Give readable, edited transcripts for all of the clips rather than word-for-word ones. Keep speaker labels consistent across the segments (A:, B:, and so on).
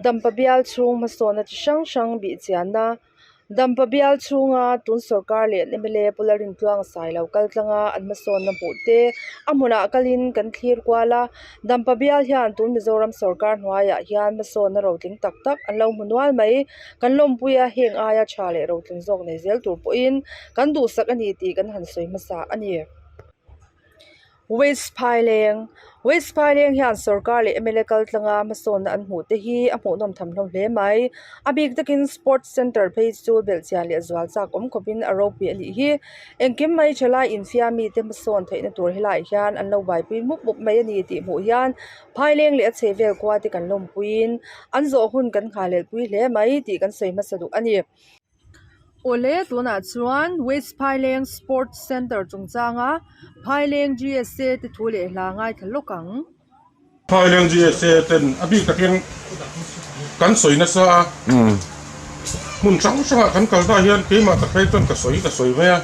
A: Dampa bial chhung hmasawnna chi hrang hrang bih chianna Dampa bial chhunga tun sorkar leh mla Pu Lalrintluanga Sailo kal tlanga an hmasawnna hmuh te a hmunah kalin kan thlir kual a, Dampa bial hian tun Mizoram sorkar hnuaiah hian hmasawnna rotling tak tak an lo hmu nual mai. Kan lawmpui a, heng aia tha leh rotling zawk nei zel tur pawhin kan duhsak a ni tih kan han sawi hmasa a ni. West Phaileng West Phaileng hian sorkar leh mla kal tlanga hmasawnna an hmuh te hi a hmuhnawm tham hlawm hle mai. A bik takin Sports Centre phei chu belhchian leh zual chak awm khawpin a ropui a nih hi. Engkim mai thalai infiam mite hmasawn theihna tur helaiah hian an lo buaipui mup mup mai a ni tih hmuh hian Phaileng leh a chhehvel khua te kan lawmpuiin an zawh hun kan nghahlelpui hle mai tih kan sawi hmasa duh a ni. Awle tunah chuan West Phaileng Sports Centre chungchanga Phaileng GSA te thu leh hla ngaithla lawk ang.
B: Phaileng GSA ten a bik takin kan sawi nasa a, hmun hrang hrangah kan kal dah hian keimah ka phei chuan ka sawi ka sawi mai a,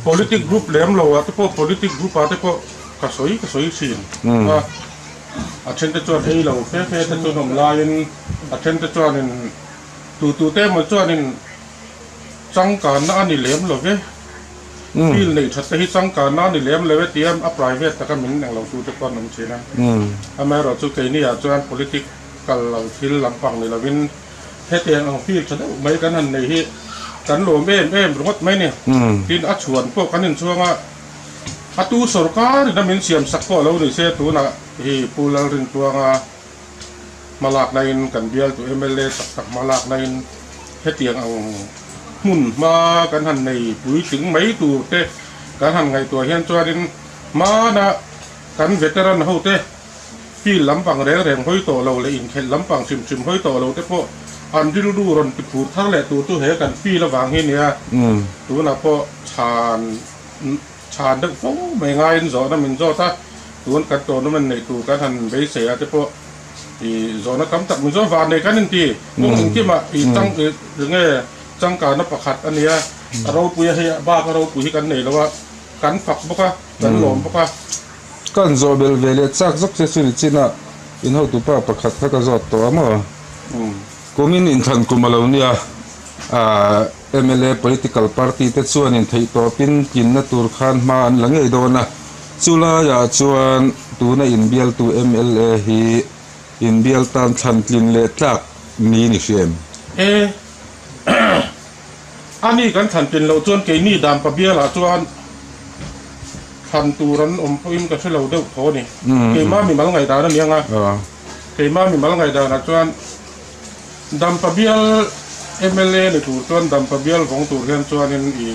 B: politic group lem lo ah te pawh politic group ah te pawh ka sawi ka sawi thin a, a then te chuan ei lo fe fe te chuan awm laiin a then te chuanin Tu tu te emaw chuanin changkanna a ni lem lo ve, field neih that te hi changkanna a ni lem lo e tia a private taka min eng lo tu te pawh an awm thin a. Amaherawh chu keini ah chuan politic kal lo thil lampang ni lovin hetiang ang field tha deuh mai kan han nei hi kan lawm em em ringawt mai ni. Tin a chhuan pawh kan inchhuang a, a tu sorkar in a min siam sak pawh lo ni se tunah hi Pu Lalrintluanga Hmalaknain kan bialtu mla tak tak hmalaknain hetiang ang hmun hma kan han nei puitling mai tur te kan han ngaihtuah hian chuanin hmana kan veteran ho te field lampang reng reng hawi tawh lo leh inkhelh lampang hrim hrim hawi tawh lo te pawh an rilru rawn ti phur thar leh tur chu he kan field avang hi nia tunah pawh chhan Chhan deuh fo mai ngaiin zawhna min zawt a, tun kan tournament neih tur kan han beisei a te pawh ih zawhna tam tak min zawt vang nei kan inti. Kawng engkimah ih chang ih nge changkanna pakhat a nia, a ropui a hei bak a ropui hi kan nei lo a, kan fak bawk a, kan lawm bawk a.
C: Ka han zawh belh ve leh chak zawk che chu ni chin a, in hotupa pakhat kha ka zawt tawh a maw? Kumin inthlan kum a lo nia, ah. Mla political party te chuanin theihtawpin tlinna tur khan hma an la ngei dawn a, chu laiah chuan tuna inbialtu mla hi inbial tan thlan tlin leh tlak ni ni hria em?
B: E, a ni kan thlan tlin loh chuan keini Dampa bialah chuan thlan tur an awm pawhin ka hre lo deuh tho a ni. Keimah mimal ngaihdan a ni ang a, keimah mimal ngaihdanah chuan Dampa bial mla ni tur chuan Dampa bial vawng tur hian chuanin i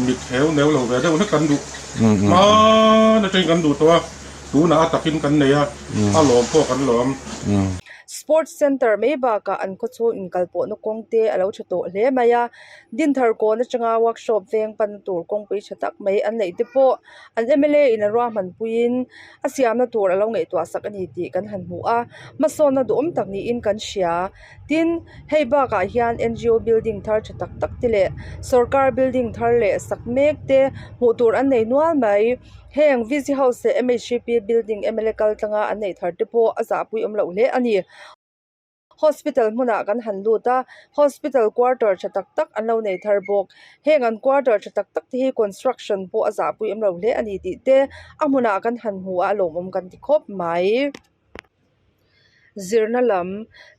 B: mit heu neu lo ve deuh hlek kan duh. Hmaan atangin kan duh tawh a, tunah a takin kan nei a, a lawm pawh kan lawm.
A: Sports Centre mai bakah an khawchhung inkalpawhna kawng te a lo tha tawh hle mai a, Dinthar kawn atanga workshop veng pan tur kawngpui tha tak mai an neih te pawh an mla in a ruahman puiin a siamna tur a lo ngaihtuah sak a ni tih kan han hmu a, hmasawnna duhawm tak niin kan hria. Tin, hei bakah hian ngo building thar tha tak tak te leh sorkar building thar leh sak mek te hmuh tur an nei nual mai. Heng VC house leh MHCP building mla kal tlanga an neih thar te pawh a zahpui awm loh hle a ni. Hospital hmunah kan han lut a, hospital quarter tha tak tak an lo nei thar bawk. Heng an quarter tha tak tak te hi construction pawh a zahpui awm lo hle a ni tih te a hmunah kan han hmu a, a lawmawm kan ti khawp mai. Zirna lam,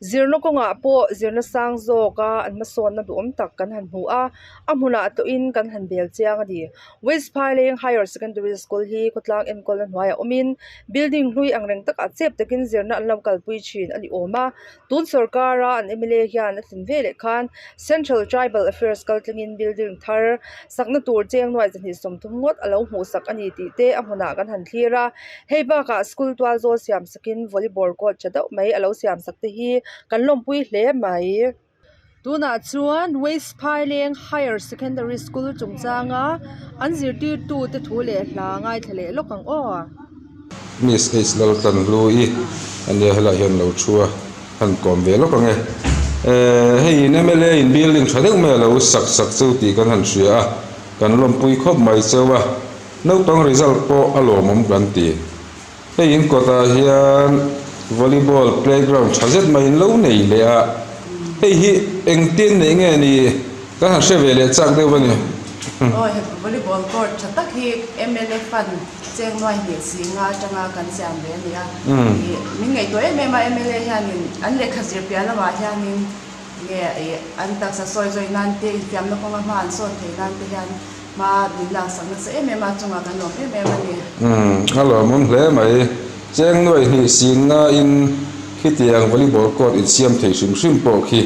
A: zirna kawngah pawh zirna sang zawk a an hmasawnna duhawm tak kan han hmu a, a hmunah tawhin kan han bel chiang a ni. West Phaileng Higher Secondary School hi khawtlang enkawlna hnuaiah awmin building hlui ang reng takah chep takin zirna an lo kalpui thin a ni awm a, tun sorkara an mla hian a tlin ve leh khan Central Tribal Affairs kaltlangin building thar sakna tur cheng nuai 230 ngawt a lo hmuh sak a ni tih te a hmunah kan han thlir a, hei bakah school tual zawl siam sakin volleyball court tha deuh mai a lo siam sak te hi kan lawmpui hle mai. Tunah chuan West Phaileng Higher Secondary School chungchanga an zirtirtu te thu leh hla ngaithla leh lawk ang aw.
C: Miss H Laltanhlui a nia helaiah hian lo thu a, han kawm ve lawk ang e. Hei in mla in building tha deuh mai a lo sak sak chu tih kan han hria a, kan lawmpui khawp mai cheu a, naupang result pawh a lawmawm kan ti. Hei in kawtah hian Volleyball playground tha zet mai in lo nei leh a, hei hi engtin neih nge ni kan han hre ve leh chak deuh a ni.
D: Aw he volleyball court tha tak hi mla fund cheng nuai hnih si nga atanga kan siam ve a ni a, ih min ngaihtuah em em a mla hianin an lehkha zir piah lamah hianin nge ih an taksa sawi zawih nan te infiamna kawnga hma an sawn theih nan te hian Hma min laksak nasa em em a, chungah kan lawm em em a ni.
C: Umm, a lawmawm hle mai. Cheng nuai hnih sinnain khitiang volleyball court insiam thei hrim hrim pawh khi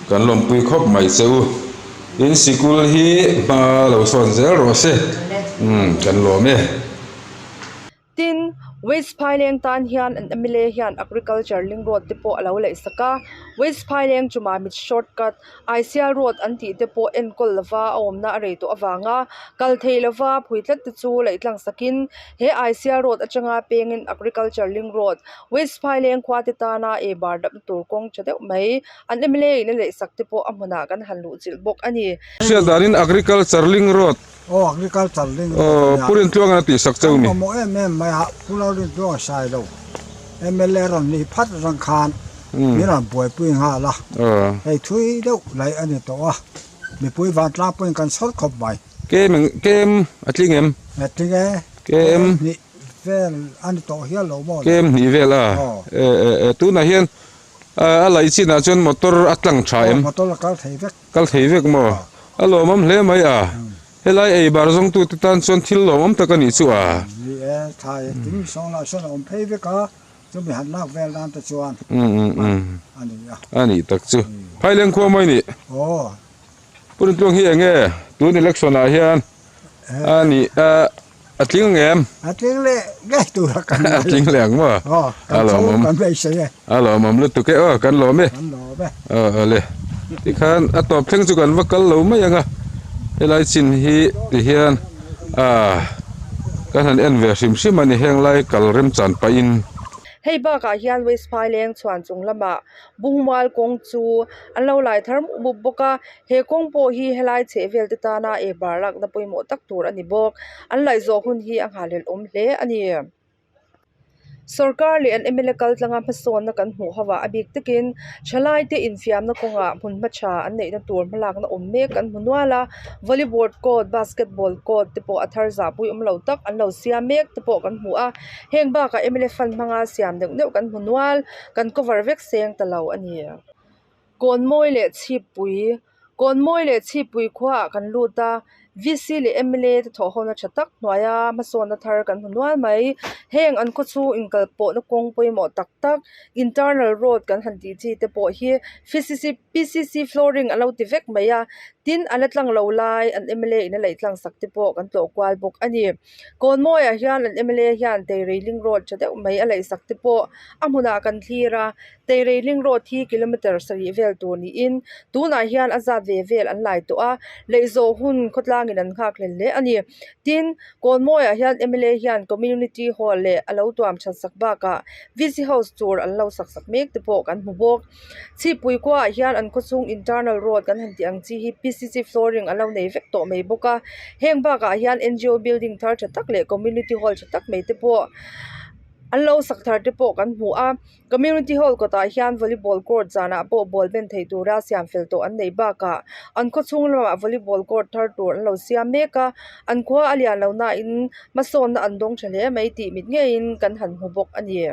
C: kan lawmpui khawp mai che u. In sikul hi hma lo sawn zel rawh se. Umm, kan lawm e.
A: Tin, West Phaileng tan hian an mla hian Agriculture link road te pawh a lo laihsak a, West Phaileng chumah mit short cut, Aisial road an tih te pawh enkawl lova a awmna a rei tawh avanga kal thei lova phui tlat te chu laih tlang sakin he Aisial road atanga pengin Agriculture link road, West Phaileng khua te tana ei bar dapna tur kawng tha deuh mai an mla in a laihsak te pawh a hmunah kan han luhchilh bawk a ni.
C: Hriat danin Agriculture link road
E: Aw agriculture ling road
C: ania. Pu Rintluanga a tih sak cheu ni.
E: Kan mamawh em em mai a, Pu Lalrintluanga sai lo mla rawn nih phat rang khan min rawn buaipui nghal a, hei thui deuh laih a ni tawh a, mipui vantlang pawhin kan sawr khawp mai.
C: Kem kem a tling em?
E: A tling e, kem hnih vel a ni tawh hial lo maw le?
C: Kem hnih vel a, e tunah hian a laih chinah chuan motor a tlang tha em?
E: Aw motor a kal thei vek.
C: Kal thei vek maw? A lawmawm hle mai a. Helai ei bar zawngtute tan chuan thil lawmawm tak a nih chu a.
E: Ni e, thlai tin sawng lah sawn a awm phei vek a, chumi han lak vel nan te chuan a ni a.
C: A nih tak chu. Phaileng khua mawi nih.
E: Aw.
C: Pu Rintluang hi eng nge tun election ah hian a nih a. A tling ang em?
E: A tling leh ngei tur a kan
C: A tling leh ang maw?
E: Aw, kan chho kan beisei e.
C: A lawmawm lutuk e aw, kan lawm e.
E: Kan lawm e.
C: Aw awle. Tikhan a tawp thleng chu kan va kal lo mai ang a. Helai chin hi tihian ah kan han en ve hrim hrim a ni heng lai kal remchan pahin.
A: Hei bakah hian West Phaileng chhuan chung lamah Bungmual kawng chu an lo lai thar mup mup bawk a, he kawng pawh hi helai chheh vel te tana ei bar lakna pawimawh tak tur a ni bawk. An laih zawh hun hi a nghahhlelh awm hle a ni. Sorkar leh an mla kal tlanga hmasawnna kan hmuh ho ah a bik takin thalai te infiamna kawngah hmun hma tha an neihna tur hmalakna awm mek kan hmu nual a, volleyball court basketball court te pawh a thar zahpui awm lo tak an lo siam mek te pawh kan hmu a, heng bakah mla fund hmanga siam neuh neuh kan hmu nual. Kan cover vek seng ta lo a ni. Kawnmawi leh Chhippui Kawnmawi leh Chhippui khuaah kan lut a, VC leh mla te thawhhawna tha tak hnuaia hmasawnna thar kan hmu nual mai. Heng an khaw chhung inkal pawhna kawng pawimawh tak tak internal road kan han tih chi te pawh hi P_C_C flooring a lo ti vek mai a, tin a la tlang lo lai an mla in a laih tlang sak te pawh kan tlawh kual bawk a ni. Kawnmawiah hian an mla hian Teirei road tha deuh mai a laihsak te pawh a hmunah kan thlir a Teirei road hi kilometer sarih vel tur niin tunah hian a zat ve vel an lai tawh a laih zawh hun khawtlangin an nghak hlel hle a ni tin Kawnmawiah hian mla hian community hall leh a lo tuam that sak bakah V_C house tur an lo sak sak mek te pawh kan hmu bawk. Chhipui khuaah hian an khawchhung internal road kan han tih ang chi hi P_C_C flooring an lo nei vek tawh mai bawk a heng bakah hian N_G_O building thar tha tak leh community hall tha tak mai te pawh an lo sak thar te pawh kan hmu a community hall kawtah hian volleyball court zanah pawh ball ben theih tura siam fel tawh an neih bakah an khawchhung lamah volleyball court thar tur an lo siam mek a an khua a lian lo na in hmasawnna an dawng tha hle mai tih mit ngeiin kan han hmu bawk a ni.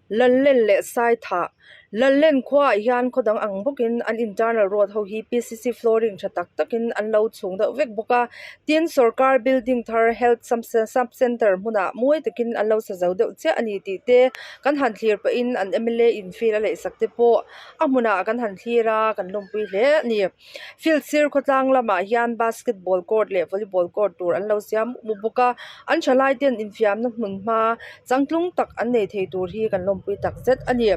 A: Lallen leh Saithah Lallen khuaah hian khaw dang ang bawkin an internal road ho hi P_C_C flooring tha tak takin an lo chhung deuh vek bawk a tin sawrkar building thar health sub center hmunah mawi takin an lo sa zo deuh chiah a ni tih te kan han thlir pahin an m_l_a in field a laihsak te pawh a hmunah kan han thlir a kan lawmpui hle a ni. Field sir khawtlang lamah hian basketball court leh volleyball court tur an lo siam mup mup bawk a an thalai ten infiamna hmun hma changtlung tak an nei thei tur hi kan lawmpui tak zet a ni.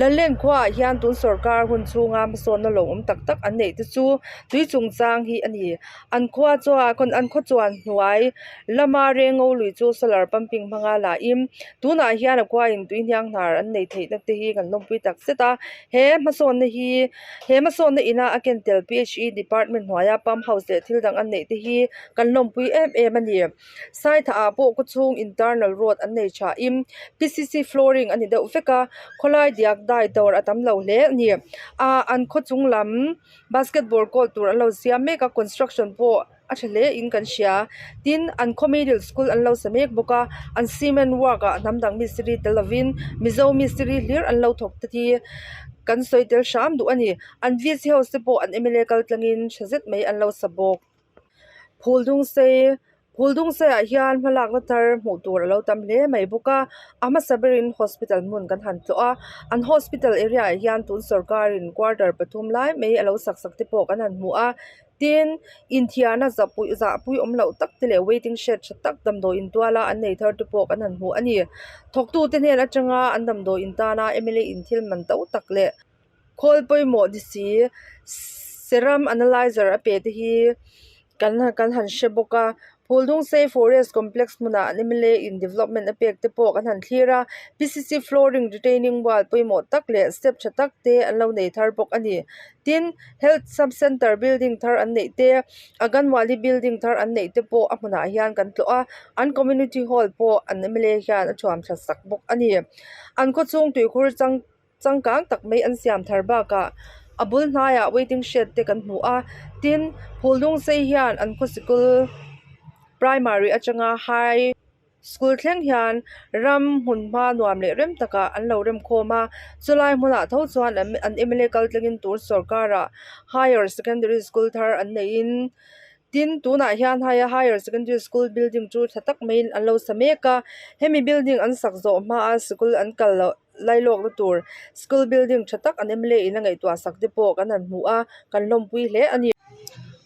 A: Lallen khuaah hian tun sorkar hun chhunga hmasawnna lo awm tak tak an neih te chu tui chungchang hi a ni. An khua chuan an khaw chuan hnuai lama rengo lui chu solar pumping hmanga lahin tunah hian a khuain tui hniang hnar an nei theihna te hi kan lawmpui tak zet a. He hmasawnna hi he hmasawnna ina a ken tel phe department hnuaia pump house leh thil dang an neih te hi kan lawmpui em em a ni. Saithaah pawh khaw chhung internal road an nei thain P C C flooring a ni deuh vek a khawlai diak dai dawr a tam lo hle a ni. Ahh an khaw chung lam basketball court tur an lo siam mek a construction pawh a tha hle in kan hria tin an khaw middle school an lo sa mek bawk a an cement work ah hnam dang mistiri tel lovin mizo mistiri hlir an lo thawk te hi kan sawi tel hram duh a ni an V C house te pawh an M L A kal tlangin tha zet mai an lo sa bawk. Phul dung sei phul dung sei ah hian hmalakna thar hmuh tur a lo tam hle mai bawk a a hmasa berin hospital hmun kan han tlawh a an hospital area ah hian tun sorkar in quarter pathum lai mai a lo sak sak te pawh kan han hmu a tin inthiarna zahpui zahpui awm loh tak te leh waiting shed tha tak damdawi in tuala an nei thar te pawh kan han hmu a ni thawktu te hnen atanga an damdawi in tana M L A in thil man to tak leh khawl pawimawh ni si serum analyzer a pe te hi kan kan han hre bawk a Phuldungsei forest complex hmunah an mla in development a pek te pawh kan han thlir a p c c flooring retaining wall pawimawh tak leh step tha tak te an lo nei thar bawk a ni tin health sub center building thar an neih te anganwadi building thar an neih te pawh a hmunah hian kan tlawh a an community hall pawh an mla hian a thuam that sak bawk a ni an khawchhung tuikhur chang changkang tak mai an siam thar bakah a bul hnaiah waiting shed te kan hmu a tin phul dung sei hian an khaw sikul primary atanga high school thleng hian ram hmun hma nuam leh rem takah an lo rem khawm a chulai hmunah tho chuan an m l a kal tlangin tur sorkarah higher secondary school thar an neihin Tin, tunah hian hei a higher secondary school building chu tha tak maiin an lo sa mek a, hemi building an sak zawh hmaa sikul an kal loh lai lawkna tur school building tha tak an mla in a ngaihtuah sak te pawh kan han hmu a, kan hlawmpui hle a ni.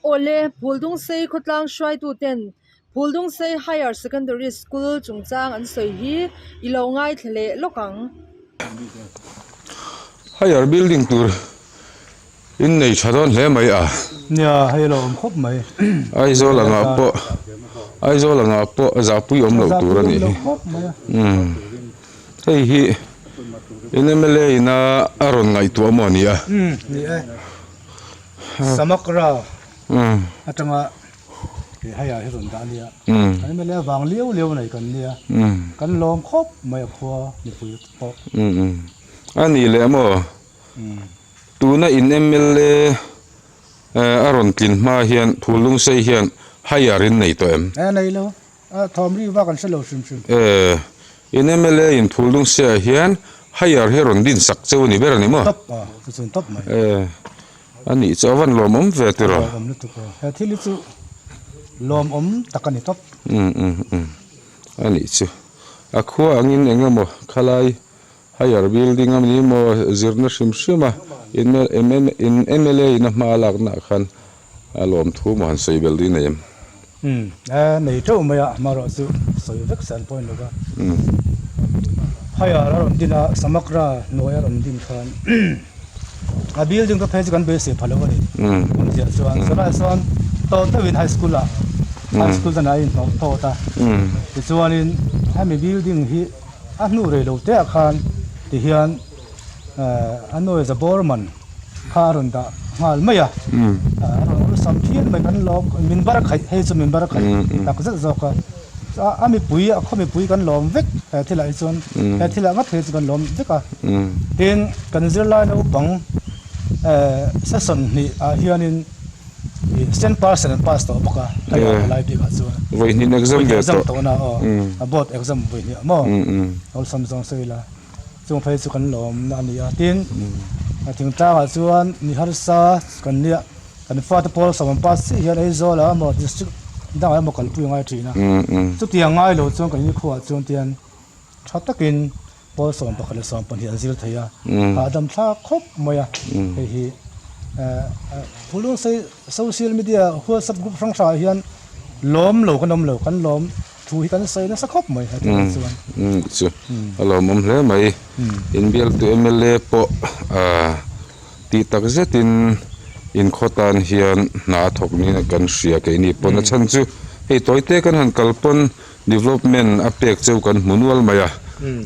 A: Awle, Phuldungsei khawtlang hruaitu ten Phuldungsei higher secondary school chungchang an sawi hi i lo ngaithla leh lawk ang.
C: Higher building tur In nei tha dawn hle mai a.
F: Nia, hei a lo awm khawp mai.
C: Aizawl angah pawh Aizawl angah pawh zahpui awm loh tur a nih hi. Umm hei hi in mla ina a rawn ngaihtuah maw ni a?
F: Umm ni e. Samakra atanga hei ah hi rawn dah a nia. Kan mla vang liau liau nei kan nia. Kan lawm khawp mai a khua mipui pawh.
C: Umm a ni leh maw? Tuna in mla a rawn tlin hma hian Phulungsei hian higher in nei tawh em?
F: E nei lo, a thawm ri vak an hre lo hrim hrim.
C: E, in mla in Phulungsei ah hian higher hi a rawn din sak cheu a ni ber a ni maw?
F: Top a, chu chuan top mai.
C: E, a nih chu a van lawmawm ve tiraw?
F: A lawmawm lutuk aw, he thil hi chu lawmawm tak a ni top.
C: Um um um, a nih chu, a khua angin eng emaw khalai Higher building a ni maw zirna hrim hrim a in mla in a hma lakna ah khan a lawm thu maw han sawi bel ding nei em?
F: Umm e nei teuh mai a amaherawh chu sawi vek san pawh a ni lo va. Higher a rawn din a Samakra hnuai a rawn din khan a building te phei chu kan beisei pha lo a ni. Awmzia chuan chulaiah chuan tawt deuhin high school ah high school chuan a inhnawh tawt a tichuanin hemi building hi A hnu rei lo te ah khan ti hian a noise a bawr man kha a rawn dah nghal mai a, a rawn awlsam phian mai kan lawm min bar khaih hei chu min bar khaih tak zet zawk a, a mipui a khaw mipui kan lawm vek he thil ah hi chuan he thil ah ngat phei chu kan lawm vek a, tin kan zirlai naupang session hnih ah hianin. Cent percent an pass tawh bawk a, hei a lai bik ah chuan.
C: Vawi hnih exam ve tawh.
F: Exam tawh na aw, a board exam vawi hnih maw, awlsam zawng sawi ila, chung phei chu kan lawm na a ni a, tin a thingtlang ah chuan mi harsa kan nia, kan fate pawl sawm an pass chiah hian Aizawl ah emaw district dang ah emaw kalpui a ngai thin a, chutiang ngai lo chuan kan inkhua ah chuan tian tha takin Pawl 11 leh 12 an zir thei a, hahdam thlak khawp mai a, hei hi Phulungsei social media WhatsApp group hrang hrangah hian lawm lo kan awm lo, kan lawm thu hi kan sawi nasa khawp mai heti ang chuan.
C: Chu a lawmawm hle mai. Inbialtu mla pawh ah tih tak zetin inkhaw tan hian hna a thawk niin kan hria keini pawn a chhan chu hei tawite kan han kal pawn development a pek cheu kan hmu nual mai a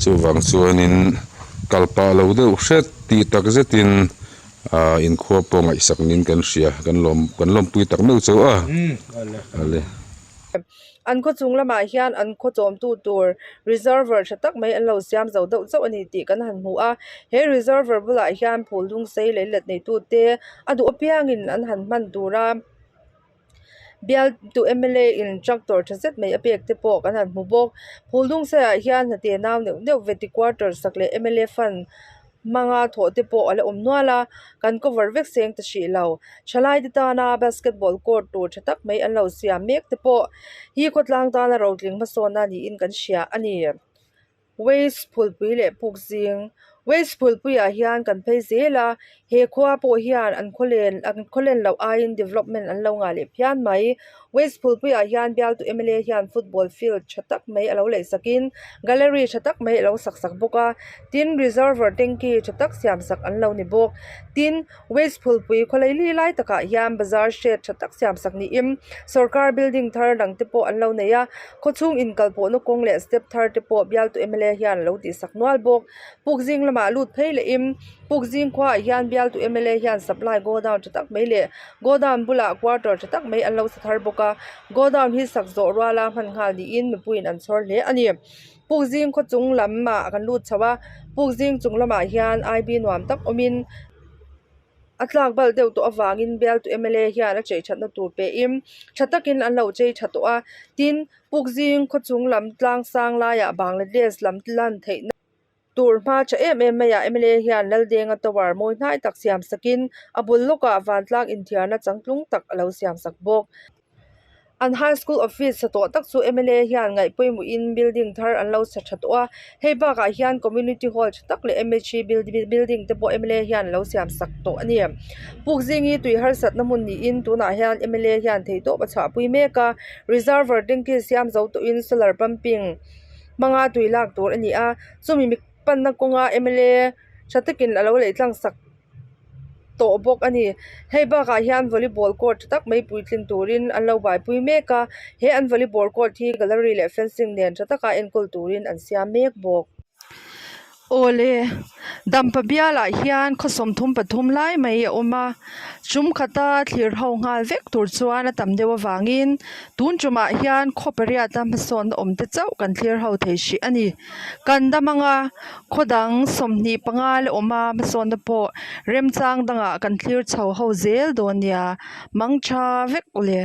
C: chuvang chuanin kal pah lo deuh hret tih tak zetin ah inkhua pawh ngaihsak niin kan hria kan lawm kan lawmpui tak meuh chauh a ale.
A: An khaw chung lamah hian an khaw chawmtu tur reservoir tha tak mai an lo siam zo deuh chauh a ni tih kan han hmu a he reservoir bulah hian phul dung sei leh let neitu te a duh apiangin an han hman tur a bial tu mla in tractor tha zet mai a pek te pawh kan han hmu bawk phul dung seiah hian hna te nau neuh neuh veti quarter sak leh mla fund hmanga thawh te pawh a la awm nual a kan cover vek seng ta hrih lo thalai te tana basketball court tur tha tak mai an lo siam mek te pawh hi khawtlang tana rotling hmasawnna niin kan hria a ni waste phulpui leh puk zing waste phulpui ah hian kan phei zel a he khua pawh hian an khaw len an khaw len loh aiin development an lo ngah leh phian mai waste phulpui ah hian bialtu mla hian football field tha tak mai a lo lei sak in gallery tha tak mai a lo sak sak bawk a tin reservoir tanky tha tak siam sak an lo ni bawk tin waste phulpui khawlai li lai takah hian bazar shed tha tak siam sak niin sawrkar building thar dang te pawh an lo nei a khawchhung inkal pawhna kawng leh step thar te pawh bialtu mla hian a lo tih sak nual bawk puk zing lamah lut phei leh in puk zing khuaah hian bialtu mla hian supply godown tha tak mai leh godown bulah quarter tha tak mai an lo sa thar bawk a godown hi sak zawh ruala hman nghal niin mipuiin an chhawr hle a ni puk zing khaw chung lamah kan lut chho a puk zing chung lamah hian I B nuam tak awmin a tlak balh deuh tawh avangin bialtu mla hian a chei thatna tur pe in tha takin an lo chei tha tawh a tin puk zing khaw chung lam tlang sang laiah Bangladesh lam lan theihna. Tur hma tha em em mai ah mla hian Laldenga tower mawi hnai tak siam sakin a bul lawkah vantlang inthiarna changtlung tak a lo siam sak bawk. An high school office sa tawh tak chu mla hian ngaih pawimawhin building thar an lo sa tha tawh a, hei bakah hian community hall tha tak leh mhe building te pawh mla hian a lo siam sak tawh a ni. Puk zingi tui harsatna hmun niin tunah hian mla hian theihtawp a chhuahpui mek a, reservoir tanky siam zo tawhin solar pumping hmanga tui lak tur a ni a chumi mi panna kawnga mla tha takin a lo lei tlang sak tawh bawk a ni hei bakah hian volleyball court tha tak mai puitlin turin an lo buaipui mek a he an volleyball court hi gallery leh fencing nen tha taka enkawl turin an siam mek bawk. Awle, Dampa bialah hian khaw 33 lai mai a awm a, tum khata thlir ho nghal vek tur chuan a tam deuh avangin tun tumah hian khaw pariata hmasawnna awm te chauh kan thlir ho thei hrih a ni. Kan dam anga khaw dang 25 la awm a hmasawnna pawh remchang dangah kan thlir chho ho zel dawn nia, mang tha vek awle.